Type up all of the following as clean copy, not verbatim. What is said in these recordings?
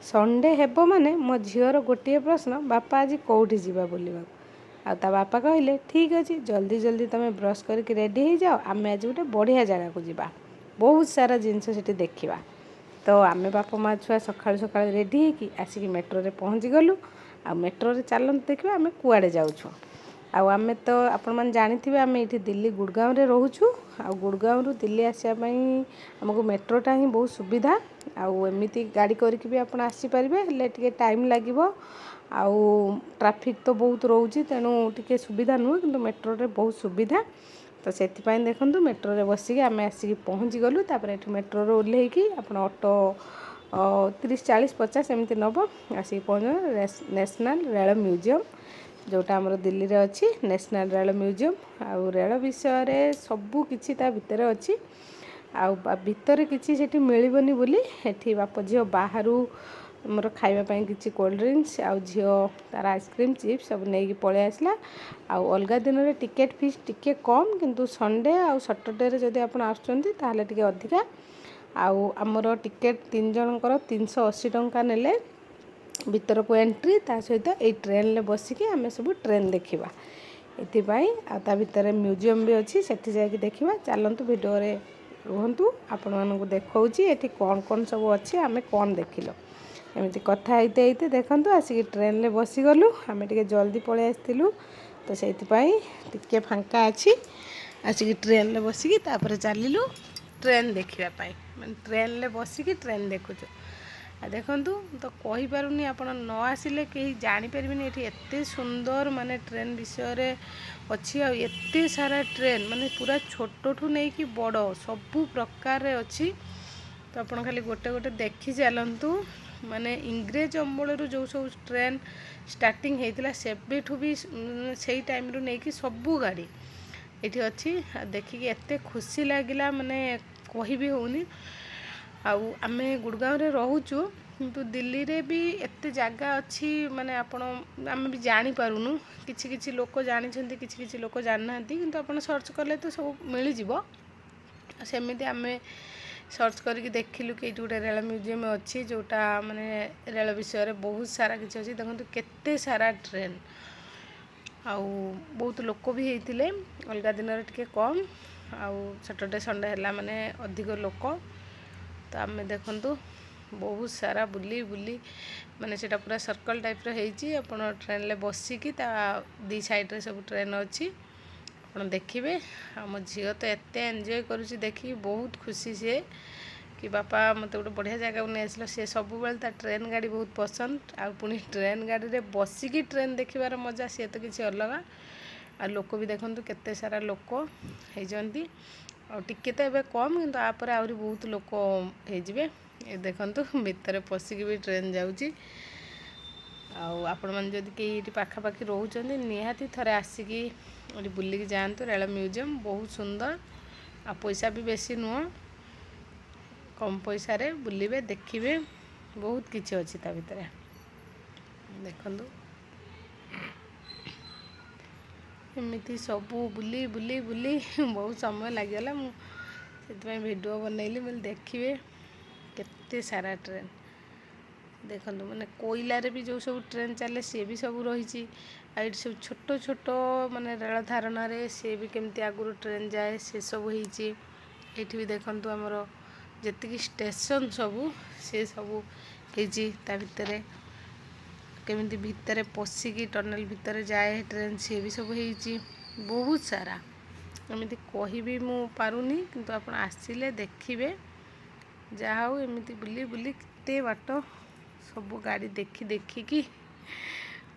Sunday ହେବ ମାନେ ମୋ ଝିଅର ଗୋଟିଏ ପ୍ରଶ୍ନ, ବାପା ଆଜି କେଉଁଠି ଯିବା ବୁଲିବାକୁ? ଆଉ ତା ବାପା କହିଲେ, ଠିକ୍ ଅଛି, ଜଲ୍ଦି ଜଲ୍ଦି ତୁମେ ବ୍ରସ୍ କରିକି ରେଡ଼ି ହେଇଯାଅ, ଆମେ ଆଜି ଗୋଟେ ବଢ଼ିଆ ଜାଗାକୁ ଯିବା, ବହୁତ ସାରା ଜିନିଷ ସେଠି ଦେଖିବା। ତ ଆମେ ବାପା ମା ଛୁଆ ସକାଳୁ ସକାଳୁ ରେଡ଼ି ହେଇକି ଆସିକି ମେଟ୍ରୋରେ ପହଞ୍ଚିଗଲୁ। ଆଉ ମେଟ୍ରୋରେ ଚାଲନ୍ତୁ ଦେଖିବା ଆମେ କୁଆଡ଼େ ଯାଉଛୁ। ଆଉ ଆମେ ତ ଆପଣମାନେ ଜାଣିଥିବେ, ଆମେ ଏଇଠି ଦିଲ୍ଲୀ ଗୁଡ଼ଗାଁରେ ରହୁଛୁ। ଆଉ ଗୁଡ଼ଗାଁରୁ ଦିଲ୍ଲୀ ଆସିବା ପାଇଁ ଆମକୁ ମେଟ୍ରୋଟା ହିଁ ବହୁତ ସୁବିଧା। ଆଉ ଏମିତି ଗାଡ଼ି କରିକି ବି ଆପଣ ଆସିପାରିବେ, ହେଲେ ଟିକେ ଟାଇମ୍ ଲାଗିବ ଆଉ ଟ୍ରାଫିକ୍ ତ ବହୁତ ରହୁଛି, ତେଣୁ ଟିକେ ସୁବିଧା ନୁହଁ, କିନ୍ତୁ ମେଟ୍ରୋରେ ବହୁତ ସୁବିଧା। ତ ସେଥିପାଇଁ ଦେଖନ୍ତୁ, ମେଟ୍ରୋରେ ବସିକି ଆମେ ଆସିକି ପହଞ୍ଚିଗଲୁ। ତାପରେ ଏଠୁ ମେଟ୍ରୋରେ ଓହ୍ଲେଇକି ଆପଣ ଅଟୋ 30, 40, 50 ଏମିତି ନେବ, ଆସିକି ପହଞ୍ଚିବ ନ୍ୟାସନାଲ୍ ରେଳ ମ୍ୟୁଜିୟମ୍, ଯେଉଁଟା ଆମର ଦିଲ୍ଲୀରେ ଅଛି ନ୍ୟାସନାଲ୍ ରେଳ ମ୍ୟୁଜିୟମ୍। ଆଉ ରେଳ ବିଷୟରେ ସବୁ କିଛି ତା ଭିତରେ ଅଛି। ଆଉ ଭିତରେ କିଛି ସେଠି ମିଳିବନି ବୋଲି ଏଠି ବାପ ଝିଅ ବାହାରୁ ଆମର ଖାଇବା ପାଇଁ କିଛି କୋଲ୍ଡ ଡ୍ରିଙ୍କସ୍ ଆଉ ଝିଅ ତାର ଆଇସ୍କ୍ରିମ୍, ଚିପ୍ସ ସବୁ ନେଇକି ପଳେଇ ଆସିଲା। ଆଉ ଅଲଗା ଦିନରେ ଟିକେଟ୍ ଫିସ୍ ଟିକେ କମ୍, କିନ୍ତୁ ସଣ୍ଡେ ଆଉ ସଟରଡେରେ ଯଦି ଆପଣ ଆସୁଛନ୍ତି, ତାହେଲେ ଟିକେ ଅଧିକା। ଆଉ ଆମର ଟିକେଟ୍ ତିନି ଜଣଙ୍କର 380 ଟଙ୍କା ନେଲେ ଭିତରକୁ ଏଣ୍ଟ୍ରି, ତା ସହିତ ଏଇ ଟ୍ରେନରେ ବସିକି ଆମେ ସବୁ ଟ୍ରେନ୍ ଦେଖିବା ଏଥିପାଇଁ। ଆଉ ତା ଭିତରେ ମ୍ୟୁଜିୟମ୍ ବି ଅଛି, ସେଠି ଯାଇକି ଦେଖିବା। ଚାଲନ୍ତୁ, ଭିଡ଼ିଓରେ ରୁହନ୍ତୁ, ଆପଣମାନଙ୍କୁ ଦେଖାଉଛି ଏଠି କ'ଣ କ'ଣ ସବୁ ଅଛି, ଆମେ କ'ଣ ଦେଖିଲୁ। ଏମିତି କଥା ହେଇତେ ହେଇତେ ଦେଖନ୍ତୁ, ଆସିକି ଟ୍ରେନରେ ବସିଗଲୁ। ଆମେ ଟିକେ ଜଲ୍ଦି ପଳେଇ ଆସିଥିଲୁ, ତ ସେଇଥିପାଇଁ ଟିକେ ଫାଙ୍କା ଅଛି। ଆସିକି ଟ୍ରେନରେ ବସିକି ତାପରେ ଚାଲିଲୁ ଟ୍ରେନ୍ ଦେଖିବା ପାଇଁ। ମାନେ ଟ୍ରେନରେ ବସିକି ଟ୍ରେନ୍ ଦେଖୁଛୁ। ଆଉ ଦେଖନ୍ତୁ, ତ କହିପାରୁନି, ଆପଣ ନ ଆସିଲେ କେହି ଜାଣିପାରିବେନି ଏଠି ଏତେ ସୁନ୍ଦର ମାନେ ଟ୍ରେନ୍ ବିଷୟରେ ଅଛି। ଆଉ ଏତେ ସାରା ଟ୍ରେନ୍, ମାନେ ପୁରା ଛୋଟଠୁ ନେଇକି ବଡ଼ ସବୁ ପ୍ରକାରରେ ଅଛି। ତ ଆପଣ ଖାଲି ଗୋଟେ ଗୋଟେ ଦେଖି ଚାଲନ୍ତୁ। ମାନେ ଇଂରେଜ ଅମଳରୁ ଯେଉଁ ସବୁ ଟ୍ରେନ୍ ଷ୍ଟାର୍ଟିଂ ହେଇଥିଲା, ସେବେଠୁ ବି ସେଇ ଟାଇମ୍ରୁ ନେଇକି ସବୁ ଗାଡ଼ି ଏଠି ଅଛି। ଆଉ ଦେଖିକି ଏତେ ଖୁସି ଲାଗିଲା, ମାନେ କହିବି ହେଉନି। ଆଉ ଆମେ ଗୁଡ଼ଗାଁରେ ରହୁଛୁ, କିନ୍ତୁ ଦିଲ୍ଲୀରେ ବି ଏତେ ଜାଗା ଅଛି, ମାନେ ଆପଣ ଆମେ ବି ଜାଣିପାରୁନୁ। କିଛି କିଛି ଲୋକ ଜାଣିଛନ୍ତି, କିଛି କିଛି ଲୋକ ଜାଣିନାହାନ୍ତି, କିନ୍ତୁ ଆପଣ ସର୍ଚ୍ଚ କଲେ ତ ସବୁ ମିଳିଯିବ। ଆଉ ସେମିତି ଆମେ ସର୍ଚ୍ଚ କରିକି ଦେଖିଲୁ କି ଏଇଠି ଗୋଟେ ରେଳ ମ୍ୟୁଜିୟମ୍ ଅଛି, ଯେଉଁଟା ମାନେ ରେଳ ବିଷୟରେ ବହୁତ ସାରା କିଛି ଅଛି। ଦେଖନ୍ତୁ, କେତେ ସାରା ଟ୍ରେନ୍ ଆଉ ବହୁତ ଲୋକ ବି ହେଇଥିଲେ। ଅଲଗା ଦିନରେ ଟିକେ କମ୍, ଆଉ ସଟରଡେ ସଣ୍ଡେ ହେଲା ମାନେ ଅଧିକ ଲୋକ। ତ ଆମେ ଦେଖନ୍ତୁ, ବହୁତ ସାରା ବୁଲି ବୁଲି, ମାନେ ସେଇଟା ପୁରା ସର୍କଲ୍ ଟାଇପ୍ର ହେଇଛି। ଆପଣ ଟ୍ରେନ୍ରେ ବସିକି ତା ଦୁଇ ସାଇଡ଼୍ରେ ସବୁ ଟ୍ରେନ୍ ଅଛି, ଆପଣ ଦେଖିବେ। ଆମ ଝିଅ ତ ଏତେ ଏନ୍ଜୟ କରୁଛି ଦେଖିକି, ବହୁତ ଖୁସି ସିଏ କି ବାପା, ମୋତେ ଗୋଟେ ବଢ଼ିଆ ଜାଗାକୁ ନେଇ ଆସିଲ। ସିଏ ସବୁବେଳେ ତା ଟ୍ରେନ୍ ଗାଡ଼ି ବହୁତ ପସନ୍ଦ, ଆଉ ପୁଣି ଟ୍ରେନ୍ ଗାଡ଼ିରେ ବସିକି ଟ୍ରେନ୍ ଦେଖିବାର ମଜା ସିଏ ତ କିଛି ଅଲଗା। ଆଉ ଲୋକ ବି ଦେଖନ୍ତୁ, କେତେ ସାରା ଲୋକ ହେଇଛନ୍ତି। ଆଉ ଟିକେ ତ ଏବେ କମ୍, କିନ୍ତୁ ୟାପରେ ଆହୁରି ବହୁତ ଲୋକ ହେଇଯିବେ। ଏ ଦେଖନ୍ତୁ, ଭିତରେ ପଶିକି ବି ଟ୍ରେନ୍ ଯାଉଛି। ଆଉ ଆପଣମାନେ ଯଦି କେହି ଏଇଠି ପାଖାପାଖି ରହୁଛନ୍ତି, ନିହାତି ଥରେ ଆସିକି ଏଠି ବୁଲିକି ଯାଆନ୍ତୁ। ରେଳ ମ୍ୟୁଜିୟମ୍ ବହୁତ ସୁନ୍ଦର ଆଉ ପଇସା ବି ବେଶୀ ନୁହଁ। କମ୍ ପଇସାରେ ବୁଲିବେ, ଦେଖିବେ, ବହୁତ କିଛି ଅଛି ତା ଭିତରେ। ଦେଖନ୍ତୁ, ଏମିତି ସବୁ ବୁଲି ବୁଲି ବୁଲି ବହୁତ ସମୟ ଲାଗିଗଲା। ମୁଁ ସେଥିପାଇଁ ଭିଡ଼ିଓ ବନେଇଲି ବୋଲି ଦେଖିବେ କେତେ ସାରା ଟ୍ରେନ୍। ଦେଖନ୍ତୁ, ମାନେ କୋଇଲାରେ ବି ଯେଉଁ ସବୁ ଟ୍ରେନ୍ ଚାଲେ, ସିଏ ବି ସବୁ ରହିଛି। ଆଉ ଏଇଠି ସବୁ ଛୋଟ ଛୋଟ ମାନେ ରେଳ ଧାରଣାରେ ସିଏ ବି କେମିତି ଆଗରୁ ଟ୍ରେନ୍ ଯାଏ, ସେସବୁ ହେଇଛି। ଏଇଠି ବି ଦେଖନ୍ତୁ, ଆମର ଯେତିକି ଷ୍ଟେସନ୍ ସବୁ, ସେ ସବୁ ହେଇଛି ତା ଭିତରେ। କେମିତି ଭିତରେ ପଶିକି ଟନେଲ୍ ଭିତରେ ଯାଏ ଟ୍ରେନ୍, ସିଏ ବି ସବୁ ହେଇଛି। ବହୁତ ସାରା, ଏମିତି କହିବି ମୁଁ ପାରୁନି, କିନ୍ତୁ ଆପଣ ଆସିଲେ ଦେଖିବେ। ଯାହା ହଉ, ଏମିତି ବୁଲି ବୁଲି କେତେ ବାଟ ସବୁ ଗାଡ଼ି ଦେଖି ଦେଖିକି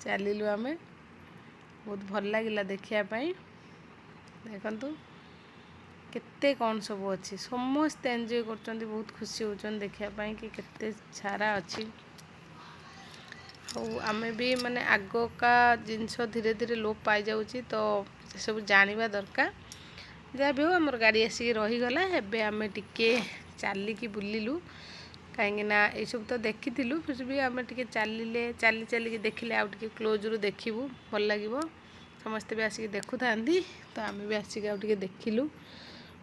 ଚାଲିଲୁ ଆମେ। ବହୁତ ଭଲ ଲାଗିଲା ଦେଖିବା ପାଇଁ। ଦେଖନ୍ତୁ, କେତେ କ'ଣ ସବୁ ଅଛି। ସମସ୍ତେ ଏନ୍ଜୟ କରୁଛନ୍ତି, ବହୁତ ଖୁସି ହେଉଛନ୍ତି ଦେଖିବା ପାଇଁ କି କେତେ ସାରା ଅଛି। ଆଉ ଆମେ ବି ମାନେ ଆଗକା ଜିନିଷ ଧୀରେ ଧୀରେ ଲୋପ ପାଇଯାଉଛି, ତ ସେସବୁ ଜାଣିବା ଦରକାର। ଯାହା ବି ହଉ, ଆମର ଗାଡ଼ି ଆସିକି ରହିଗଲା। ଏବେ ଆମେ ଟିକେ ଚାଲିକି ବୁଲିଲୁ, କାହିଁକିନା ଏଇସବୁ ତ ଦେଖିଥିଲୁ, ଫିର୍ ବି ଆମେ ଟିକେ ଚାଲିଲେ, ଚାଲି ଚାଲିକି ଦେଖିଲେ ଆଉ ଟିକେ କ୍ଲୋଜ୍ରୁ ଦେଖିବୁ, ଭଲ ଲାଗିବ। ସମସ୍ତେ ବି ଆସିକି ଦେଖୁଥାନ୍ତି, ତ ଆମେ ବି ଆସିକି ଆଉ ଟିକେ ଦେଖିଲୁ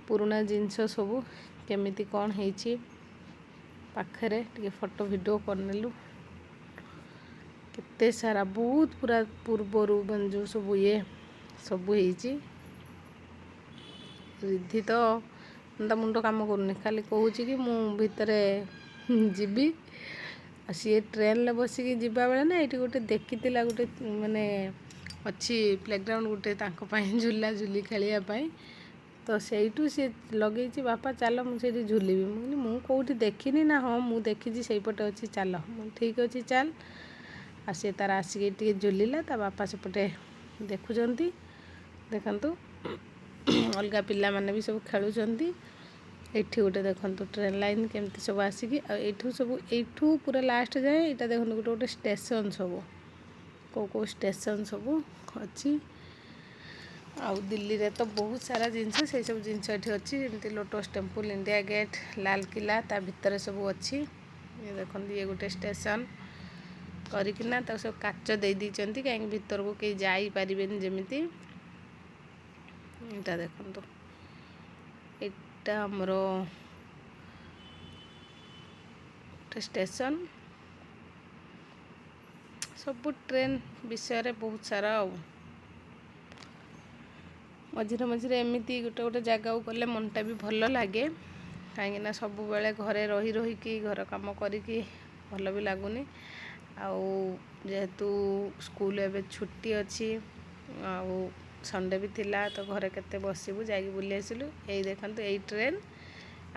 ପୁରୁଣା ଜିନିଷ ସବୁ କେମିତି କ'ଣ ହେଇଛି। ପାଖରେ ଟିକେ ଫଟୋ ଭିଡ଼ିଓ କରିନେଲୁ। କେତେ ସାରା ବହୁତ ପୁରା ପୂର୍ବରୁ ମାନେ ଯେଉଁ ସବୁ ଇଏ ସବୁ ହେଇଛି। ରିଧି ତ ତା ମୁଣ୍ଡ କାମ କରୁନି, ଖାଲି କହୁଛି କି ମୁଁ ଭିତରେ ଯିବି। ଆଉ ସିଏ ଟ୍ରେନରେ ବସିକି ଯିବା ବେଳେ ନା ଏଇଠି ଗୋଟେ ଦେଖିଥିଲା, ଗୋଟେ ମାନେ ଅଛି ପ୍ଲେଗ୍ରାଉଣ୍ଡ ଗୋଟେ ତାଙ୍କ ପାଇଁ ଝୁଲା ଝୁଲି ଖେଳିବା ପାଇଁ। ତ ସେଇଠୁ ସିଏ ଲଗେଇଛି, ବାପା ଚାଲ, ମୁଁ ସେଇଠି ଝୁଲିବି। ମୁଁ କହିଲି, ମୁଁ କେଉଁଠି ଦେଖିନି। ନା, ହଁ ମୁଁ ଦେଖିଛି, ସେଇପଟେ ଅଛି, ଚାଲ। ମୁଁ, ଠିକ୍ ଅଛି, ଚାଲ। ଆଉ ସିଏ ତାର ଆସିକି ଟିକେ ଝୁଲିଲା, ତା ବାପା ସେପଟେ ଦେଖୁଛନ୍ତି। ଦେଖନ୍ତୁ, ଅଲଗା ପିଲାମାନେ ବି ସବୁ ଖେଳୁଛନ୍ତି। ଏଇଠି ଗୋଟେ ଦେଖନ୍ତୁ, ଟ୍ରେନ୍ ଲାଇନ୍ କେମିତି ସବୁ ଆସିକି, ଆଉ ଏଇଠୁ ସବୁ ଏଇଠୁ ପୁରା ଲାଷ୍ଟ ଯାଏଁ। ଏଇଟା ଦେଖନ୍ତୁ, ଗୋଟେ ଗୋଟେ ଷ୍ଟେସନ୍ ସବୁ, କେଉଁ କେଉଁ ଷ୍ଟେସନ୍ ସବୁ ଅଛି। ଆଉ ଦିଲ୍ଲୀରେ ତ ବହୁତ ସାରା ଜିନିଷ, ସେଇ ସବୁ ଜିନିଷ ଏଠି ଅଛି, ଯେମିତି lotus temple, India gate, Lal Qila, ତା ଭିତରେ ସବୁ ଅଛି। ଇଏ ଦେଖନ୍ତୁ, ଇଏ ଗୋଟେ ଷ୍ଟେସନ୍ କରିକିନା ତାକୁ ସବୁ କାଚ ଦେଇ ଦେଇଛନ୍ତି, କାହିଁକି ଭିତରକୁ କେହି ଯାଇପାରିବେନି ଯେମିତି। ଏଇଟା ଦେଖନ୍ତୁ, ଏଇଟା ଆମର ଗୋଟେ ଷ୍ଟେସନ୍। ସବୁ ଟ୍ରେନ୍ ବିଷୟରେ ବହୁତ ସାରା। ଆଉ ମଝିରେ ମଝିରେ ଏମିତି ଗୋଟେ ଗୋଟେ ଜାଗାକୁ ଗଲେ ମନଟା ବି ଭଲ ଲାଗେ, କାହିଁକିନା ସବୁବେଳେ ଘରେ ରହି ରହିକି, ଘର କାମ କରିକି ଭଲ ବି ଲାଗୁନି। ଆଉ ଯେହେତୁ ସ୍କୁଲ ଏବେ ଛୁଟି ଅଛି ଆଉ ସଣ୍ଡେ ବି ଥିଲା, ତ ଘରେ କେତେ ବସିବୁ, ଯାଇକି ବୁଲି ଆସିଲୁ। ଏଇ ଦେଖନ୍ତୁ, ଏଇ ଟ୍ରେନ୍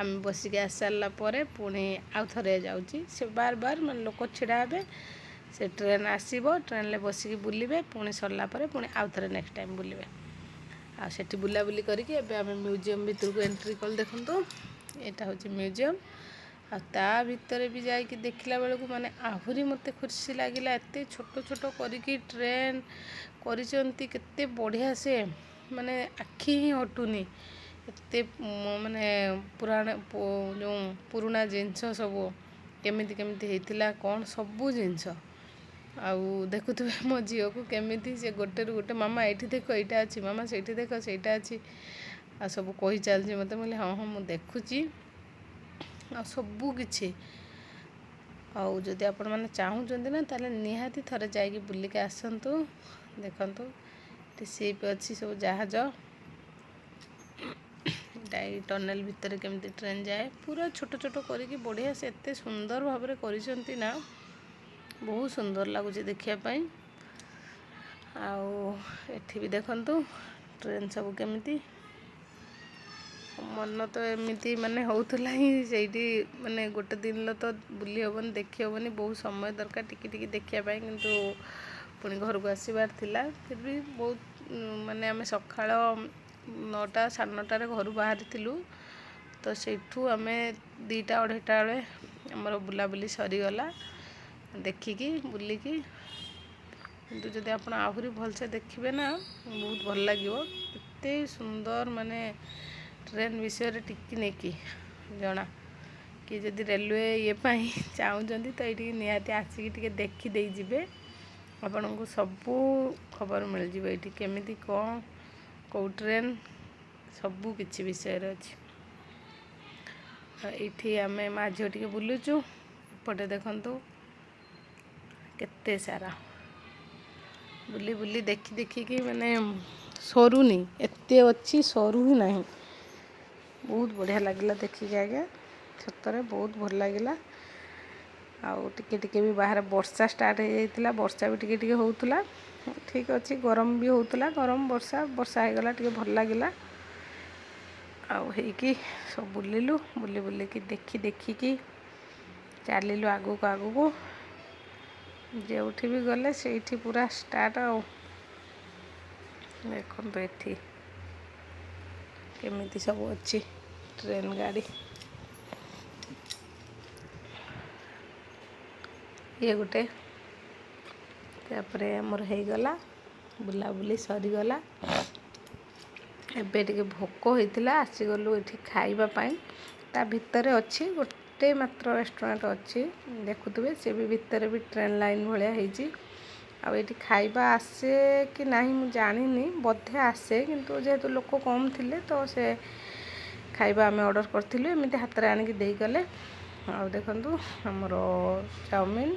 ଆମେ ବସିକି ଆସି ସାରିଲା ପରେ ପୁଣି ଆଉ ଥରେ ଯାଉଛି। ସେ ବାର ବାର ମାନେ ଲୋକ ଛିଡ଼ା ହେବେ, ସେ ଟ୍ରେନ୍ ଆସିବ, ଟ୍ରେନ୍ରେ ବସିକି ବୁଲିବେ, ପୁଣି ସରିଲା ପରେ ପୁଣି ଆଉ ଥରେ ନେକ୍ସଟ ଟାଇମ୍ ବୁଲିବେ। ଆଉ ସେଠି ବୁଲାବୁଲି କରିକି ଏବେ ଆମେ ମ୍ୟୁଜିୟମ୍ ଭିତରକୁ ଏଣ୍ଟ୍ରି କଲୁ। ଦେଖନ୍ତୁ, ଏଇଟା ହେଉଛି ମ୍ୟୁଜିୟମ୍। ଆଉ ତା ଭିତରେ ବି ଯାଇକି ଦେଖିଲା ବେଳକୁ ମାନେ ଆହୁରି ମୋତେ ଖୁସି ଲାଗିଲା। ଏତେ ଛୋଟ ଛୋଟ କରିକି ଟ୍ରେନ୍ କରିଛନ୍ତି, କେତେ ବଢ଼ିଆ ସେ, ମାନେ ଆଖି ହିଁ ହଟୁନି। ଏତେ ମାନେ ପୁରାଣ, ଯେଉଁ ପୁରୁଣା ଜିନିଷ ସବୁ କେମିତି କେମିତି ହେଇଥିଲା, କ'ଣ ସବୁ ଜିନିଷ। ଆଉ ଦେଖୁଥିବେ ମୋ ଝିଅକୁ କେମିତି ସେ ଗୋଟେରୁ ଗୋଟେ, ମାମା ଏଇଠି ଦେଖ ଏଇଟା ଅଛି, ମାମା ସେଇଠି ଦେଖ ସେଇଟା ଅଛି, ଆଉ ସବୁ କହି ଚାଲିଛି ମୋତେ। ମୁଁ କହିଲି, ହଁ ହଁ ମୁଁ ଦେଖୁଛି। ଆଉ ସବୁ କିଛି। ଆଉ ଯଦି ଆପଣମାନେ ଚାହୁଁଛନ୍ତି ନା, ତାହେଲେ ନିହାତି ଥରେ ଯାଇକି ବୁଲିକି ଆସନ୍ତୁ। ଦେଖନ୍ତୁ, ଏଠି ସିପ୍ ଅଛି ସବୁ, ଜାହାଜ। ଏଇ ଟନେଲ୍ ଭିତରେ କେମିତି ଟ୍ରେନ୍ ଯାଏ, ପୁରା ଛୋଟ ଛୋଟ କରିକି ବଢ଼ିଆ ସେ ଏତେ ସୁନ୍ଦର ଭାବରେ କରିଛନ୍ତି ନା, ବହୁତ ସୁନ୍ଦର ଲାଗୁଛି ଦେଖିବା ପାଇଁ। ଆଉ ଏଠି ବି ଦେଖନ୍ତୁ ଟ୍ରେନ୍ ସବୁ କେମିତି। ମନ ତ ଏମିତି ମାନେ ହେଉଥିଲା ହିଁ ସେଇଠି, ମାନେ ଗୋଟେ ଦିନରେ ତ ବୁଲି ହେବନି, ଦେଖି ହେବନି, ବହୁତ ସମୟ ଦରକାର ଟିକେ ଟିକେ ଦେଖିବା ପାଇଁ। କିନ୍ତୁ ପୁଣି ଘରକୁ ଆସିବାର ଥିଲା। ଫିର୍ ବି ବହୁତ ମାନେ ଆମେ ସକାଳ 9ଟା 9:30ରେ ଘରୁ ବାହାରିଥିଲୁ, ତ ସେଇଠୁ ଆମେ 2ଟା 2:30ଟା ବେଳେ ଆମର ବୁଲାବୁଲି ସରିଗଲା, ଦେଖିକି ବୁଲିକି। କିନ୍ତୁ ଯଦି ଆପଣ ଆହୁରି ଭଲସେ ଦେଖିବେ ନା, ବହୁତ ଭଲ ଲାଗିବ। ଏତେ ସୁନ୍ଦର, ମାନେ ଟ୍ରେନ୍ ବିଷୟରେ ଟିକି ନେଇକି ଜଣା କି ଯଦି ରେଲୱେ ଇଏ ପାଇଁ ଚାହୁଁଛନ୍ତି, ତ ଏଇଠିକି ନିହାତି ଆସିକି ଟିକେ ଦେଖି ଦେଇଯିବେ। ଆପଣଙ୍କୁ ସବୁ ଖବର ମିଳିଯିବ ଏଇଠି, କେମିତି କ'ଣ, କେଉଁ ଟ୍ରେନ୍, ସବୁ କିଛି ବିଷୟରେ ଅଛି। ଏଇଠି ଆମେ ମା ଝିଅ ଟିକେ ବୁଲୁଛୁ। ଏପଟେ ଦେଖନ୍ତୁ, କେତେ ସାରା ବୁଲି ବୁଲି ଦେଖି ଦେଖିକି ମାନେ ସରୁନି, ଏତେ ଅଛି, ସରୁ ହିଁ ନାହିଁ। ବହୁତ ବଢ଼ିଆ ଲାଗିଲା ଦେଖିକି ଆଜ୍ଞା, ସତରେ ବହୁତ ଭଲ ଲାଗିଲା। ଆଉ ଟିକେ ଟିକେ ବି ବାହାରେ ବର୍ଷା ଷ୍ଟାର୍ଟ ହେଇଯାଇଥିଲା, ବର୍ଷା ବି ଟିକେ ଟିକେ ହେଉଥିଲା। ଠିକ୍ ଅଛି, ଗରମ ବି ହେଉଥିଲା, ଗରମ ବର୍ଷା ବର୍ଷା ହେଇଗଲା, ଟିକେ ଭଲ ଲାଗିଲା। ଆଉ ହେଇକି ସବୁ ବୁଲିଲୁ, ବୁଲି ବୁଲିକି ଦେଖି ଦେଖିକି ଚାଲିଲୁ ଆଗକୁ ଆଗକୁ। ଯେଉଁଠି ବି ଗଲେ ସେଇଠି ପୁରା ଷ୍ଟାର୍ଟ। ଆଉ ଦେଖନ୍ତୁ, ଏଠି କେମିତି ସବୁ ଅଛି ଟ୍ରେନ୍ ଗାଡ଼ି। ଇଏ ଗୋଟେ। ତାପରେ ଆମର ହେଇଗଲା, ବୁଲାବୁଲି ସରିଗଲା। ଏବେ ଟିକେ ଭୋକ ହେଇଥିଲା, ଆସିଗଲୁ ଏଠି ଖାଇବା ପାଇଁ। ତା ଭିତରେ ଅଛି ଗୋଟେ ମାତ୍ର ରେଷ୍ଟୁରାଣ୍ଟ ଅଛି, ଦେଖୁଥିବେ, ସେ ବି ଭିତରେ ବି ଟ୍ରେନ୍ ଲାଇନ୍ ଭଳିଆ ହେଇଛି। ଆଉ ଏଇଠି ଖାଇବା ଆସେ କି ନାହିଁ ମୁଁ ଜାଣିନି, ବୋଧେ ଆସେ। କିନ୍ତୁ ଯେହେତୁ ଲୋକ କମ୍ ଥିଲେ, ତ ସେ ଖାଇବା ଆମେ ଅର୍ଡ଼ର କରିଥିଲୁ, ଏମିତି ହାତରେ ଆଣିକି ଦେଇଗଲେ। ଆଉ ଦେଖନ୍ତୁ, ଆମର ଚାଉମିନ,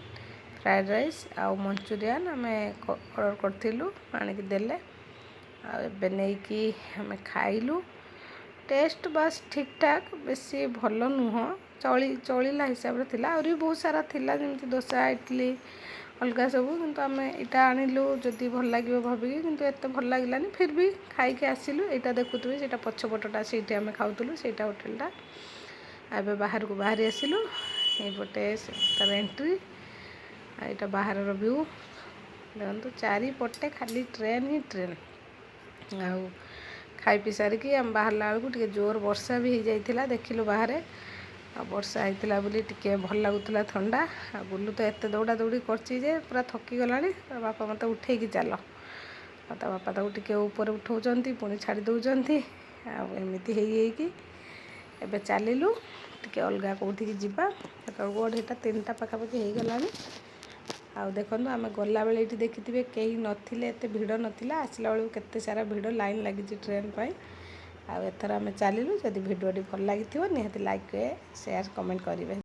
ଫ୍ରାଏଡ଼୍ ରାଇସ୍ ଆଉ ମଞ୍ଚୁରିଆନ୍ ଆମେ ଅର୍ଡ଼ର କରିଥିଲୁ, ଆଣିକି ଦେଲେ। ଆଉ ଏବେ ନେଇକି ଆମେ ଖାଇଲୁ। ଟେଷ୍ଟ ବାସ୍ ଠିକ୍ଠାକ୍, ବେଶୀ ଭଲ ନୁହଁ, ଚଳିଲା ହିସାବରେ ଥିଲା। ଆହୁରି ବି ବହୁତ ସାରା ଥିଲା, ଯେମିତି ଦୋସା, ଇଡ଼ଲି, ଅଲଗା ସବୁ, କିନ୍ତୁ ଆମେ ଏଇଟା ଆଣିଲୁ ଯଦି ଭଲ ଲାଗିବ ଭାବିକି, କିନ୍ତୁ ଏତେ ଭଲ ଲାଗିଲାନି। ଫିର୍ ବି ଖାଇକି ଆସିଲୁ। ଏଇଟା ଦେଖୁଥିବେ, ସେଇଟା ପଛପଟଟା, ସେଇଠି ଆମେ ଖାଉଥିଲୁ, ସେଇଟା ହୋଟେଲଟା। ଏବେ ବାହାରକୁ ବାହାରି ଆସିଲୁ। ଏଇପଟେ ତାର ଏଣ୍ଟ୍ରି ଆଉ ଏଇଟା ବାହାରର ଭ୍ୟୁ ଦେଖନ୍ତୁ। ଚାରିପଟେ ଖାଲି ଟ୍ରେନ୍ ହିଁ ଟ୍ରେନ୍। ଆଉ ଖାଇ ପିଇ ସାରିକି ଆମେ ବାହାରିଲା ବେଳକୁ ଟିକେ ଜୋର ବର୍ଷା ବି ହେଇଯାଇଥିଲା, ଦେଖିଲୁ ବାହାରେ। ଆଉ ବର୍ଷା ହେଇଥିଲା ବୋଲି ଟିକେ ଭଲ ଲାଗୁଥିଲା, ଥଣ୍ଡା। ଆଉ ବୁଲୁ ତ ଏତେ ଦୌଡ଼ା ଦୌଡ଼ି କରିଛି ଯେ ପୁରା ଥକିଗଲାଣି। ତା ବାପା ମୋତେ ଉଠେଇକି ଚାଲ, ଆଉ ତା ବାପା ତାକୁ ଟିକେ ଉପରେ ଉଠଉଛନ୍ତି, ପୁଣି ଛାଡ଼ି ଦେଉଛନ୍ତି। ଆଉ ଏମିତି ହେଇ ହେଇକି ଏବେ ଚାଲିଲୁ, ଟିକେ ଅଲଗା କେଉଁଠିକି ଯିବା। ସେତେବେଳକୁ 2:30 3ଟା ପାଖାପାଖି ହେଇଗଲାଣି। ଆଉ ଦେଖନ୍ତୁ, ଆମେ ଗଲାବେଳେ ଏଇଠି ଦେଖିଥିବେ କେହି ନଥିଲେ, ଏତେ ଭିଡ଼ ନଥିଲା। ଆସିଲା ବେଳକୁ କେତେ ସାରା ଭିଡ଼, ଲାଇନ୍ ଲାଗିଛି ଟ୍ରେନ୍ ପାଇଁ। ଆଉ ଏଥର ଆମେ ଚାଲିଲୁ। ଯଦି ଭିଡ଼ିଓଟି ଭଲ ଲାଗିଥିବ, ନିହାତି ଲାଇକ୍, ସେୟାର, କମେଣ୍ଟ କରିବେ।